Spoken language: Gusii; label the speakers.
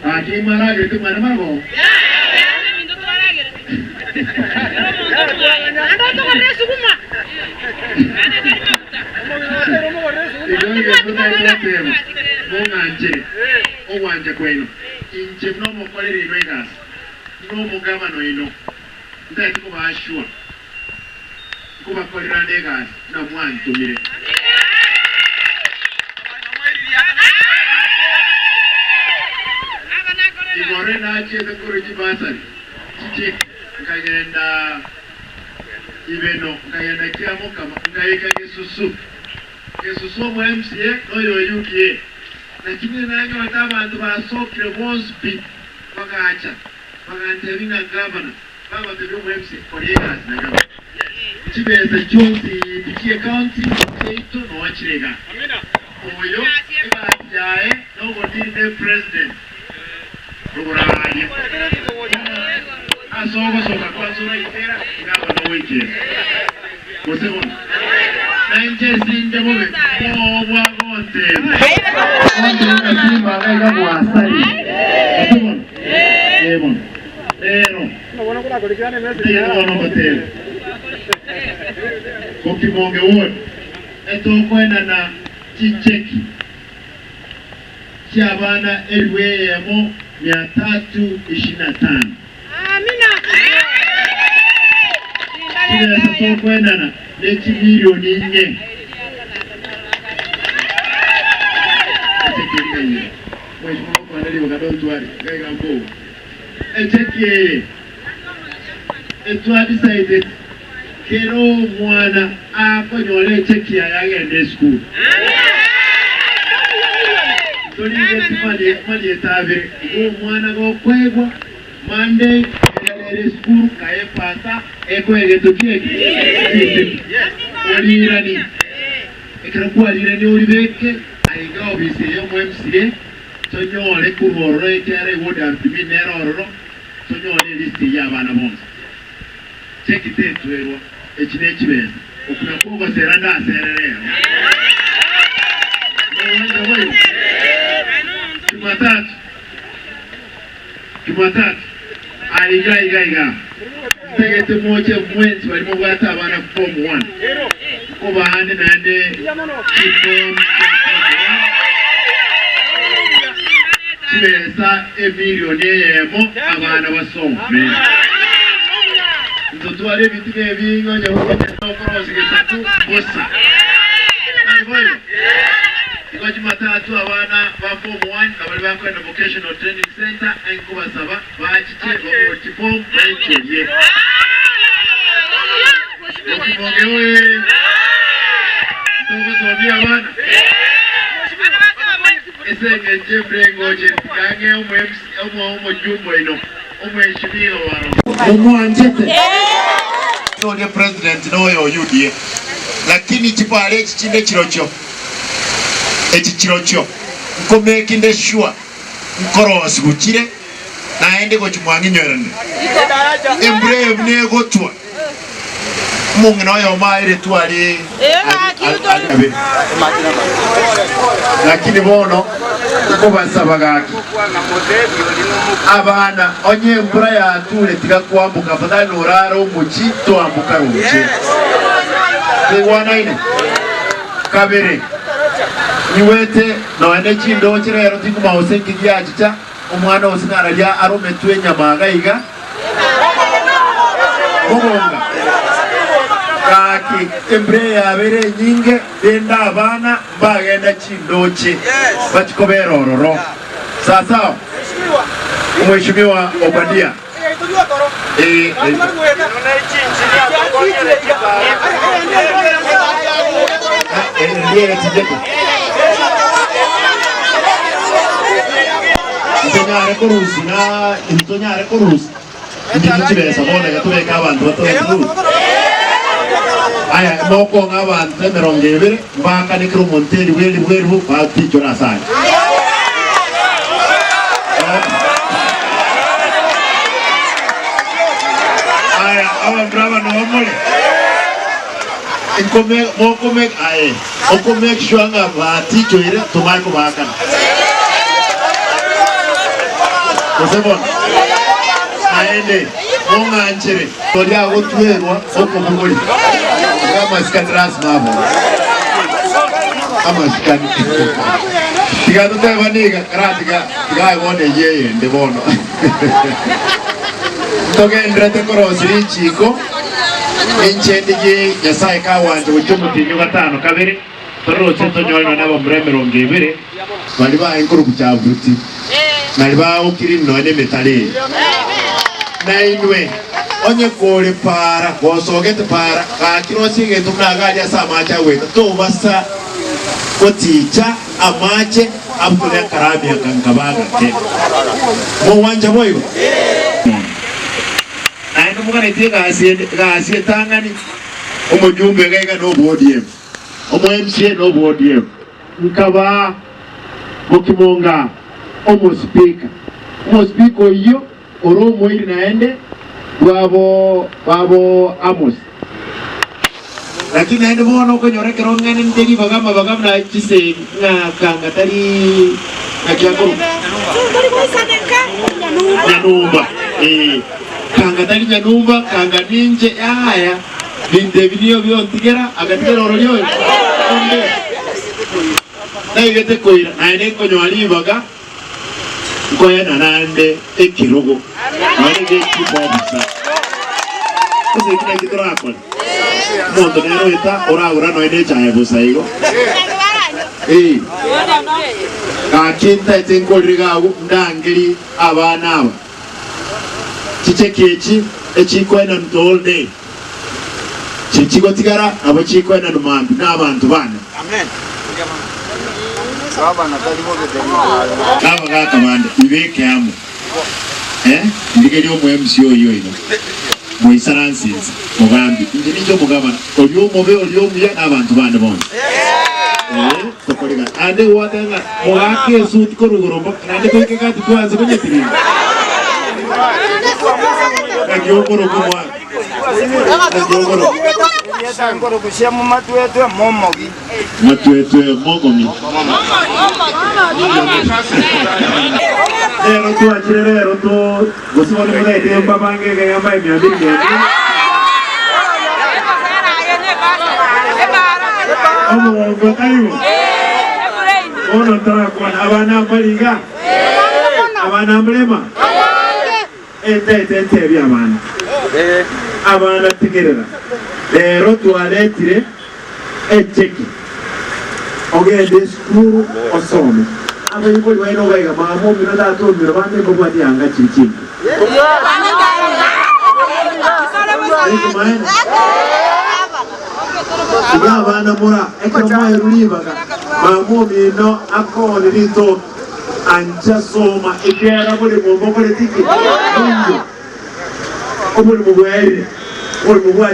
Speaker 1: Gaki mwaragerete mwane marogoba? Igo egento tari goteba, mong'anchere ogwancha kwaino. Inche buna omokoreri oino egasi, buna omogabana oino, ntagete kobaa sure nkobakorera ande egasi buna mwantomire. Igoro nachiete korwa chibasari chicheki, nkagenda Ibeno, nkagenda Kiamokama, nkaika Gesusu. Gesusu omo MCA noyo o UDA. Lakini nanyorete abanto basokire bonsi pi, bagacha bagantebia ng'a gavana, bagotebi omo MCA kora egasi na gavana. Chibesa chionsi pi chie county chiaito noa chire igaa. Oyo egasi yaye nogodeal ne president rogoro aaria. Ase ogosoka kwa nsoro aikera gavana ogoikera. Gose bono nainche ase bobe mobwa gontebia. Gontebia ng'a simba iga iga gwasaria. Gose bono? Ee bono. Rero ntagete bono goteba Bokimonge ward etokoenana chicheki chi'abana elifu eyemo mia tatu ishirini na tano. Chibesa tokoenana nechimilioni inye. Echeki eri ng'ai ere? Mheshimiwa gokwana riboga don't worry, iga iga mbogo. Echeki eye etwadisaideti kera omwana akonyora echeki yaye agende esukuru. Ntorigeti marieta abere, igo omwana gokoegwa Monday genda nere esukuru kae epasa ekoe egento kieki chisemi. Orirani ekero kwarirani oribeke aiga ofisi eye omo MCA tonyore korwa ororo ekiagera eward admin nere ororo tonyore elist eye abana bonsi. Cheki tetwerwa echi nechibesa oku nakwo ogosera ndasere rero. Nogwancha boigo? Jumatatu Jumatatu aiga aiga aiga ntagete moche mwensi baria mobwate abana form one nkobaane naende chiform chia form one chibesa emilioni eyemo abana basome. Ntotware ebitina ebinge onye gokonyete okorosia gesaku bosa. Nari boigo? Igo Jumatatu abana ba form one na baria bakoenda Vocational Training Centre nkobasaba bachiche babore chiform baichorie. Bokimoge oye! Ntogosomia abana? Ase engencho embura engoche tiga ng'ee omo MC omojumbe oino omweshimiwa Warongo. Mumwanchete? Torie president noyo o UDA lakini chipara echi chinde chirochio echi chirochio nkomeki nde sure nkorosigwa chire naende gochi mwang'inyoeranire embura eye buna egotwa omong'ina oyomo aeretwe aria abere lakini bono nkobasaba gaki abana onye embura yature tiga kwamboka afadhali norara omochi toamboka roche toigwanaine kabere nyigwete nonya ne chindoche rero tingomanya gose nki giachicha Omwana o sinararia arometwe enyama iga iga mogonga. Gaki embura eye yabeire enyinge, rende abana mbagenda chindoche bachie kobera ororo. Sasawa, Omweshimiwa Obadia. Ee, eh. Ntonyare korusia na ntonyare korusia ndiki chibesa bono iga tobeke abanto batore korusia aya mokong'a abanto emerongo ebere mbakane kera omonto eribu eribu eribu batichore ase aya Aya abamura aba noo more Nkome mokome aye oko make sure ng'a batichoire tomanye kobaakana. Gose bono? Naende mong'anchere. Oria agotwerwa okobogoria. Iga amasikani lasima aboro. Amasikani. Tiga totebane iga, karatiga tiga aye bono eyio eyende bono. Ntogenderete korosia richiko, inche ndigie Nyasae kagwancha gochia omotienyi o gatano kabere, Toroche tonyore nonya nabamura emerongo ebere baria baye nkoruku chabuti, naria bagokiri nonya nemetaro eye. Na inwe, onye kore para, gosogete para, gaki rosie egento buna agaria ase amache agoeta, tobasa goticha amache abutore akarami aka nkaba agake. Mogwancha boigo? Naende moganetie egasi ende, egasi etang'ani, omojumbe iga iga nobo ODM. Omo-MCA na obo-ODM. Nkaba mokimonga omo-speaker. Omo-speaker oyio ore omoiri naende bwabo babo Amos. Lakini naende bono okonyora ekero ng'enenete ribaga amabaga buna chisegi ng'a kanga tari ng'aki akorokwa? Nyanumba. Ee, kanga tari nyanumba, kanga ninche, yaya. Binto ebi nigo biontigera, agatigera orori oyo onde naigete koira, naende nkonyora ribaga nkoena naende ekerogo, nonya negechief officer. Gose eki naki torakore? Omonto nere oeta oragora nonya nechae bosa igo. Ee, gaki ntaete nkorire iga agwo ndangeri abana aba. Chicheki echi echikoenanwa all day, chichigotigara nabo chikoenanwa mambia na abanto bane. Nabagaka bande ibeke amo, eh, ndigerie omo MC oyio iga, moisaranse inse, mogambi, inche ninche omogabana, oria omobe oria omuya na abanto bande bonsi. Eh, tokoriga. Naende gwateba ng'a mogake esuti korwa igoro mpaka naende toike gati twanse konyetiringa. Naki okorokwa omwana? Naki okorokwa?
Speaker 2: Nkorugusia momatwetwe momogi.
Speaker 1: Matwetwe mogomi. Rero twachire rero to gose bono motaete mbabange iga yambaye mia mbili mia mbili. Omongo taibo. Bono ntarakwana abana mbari iga. Abana mbrema. Entaete ntebie abana. Abana tegerera. Rero twaretire echeki ogende esukuru osome. Abaibori baino baiga mama omino tata omino bande mbabwate yanga chiri chinke. Nekemanyererio. Iga abana mora ekero mwaerwa ribaga mama omino akoone ritoke ancha soma ekiagera borimo mbokoreti ki? Boiyo. Oborimo bwaerire, oborimo bwachire.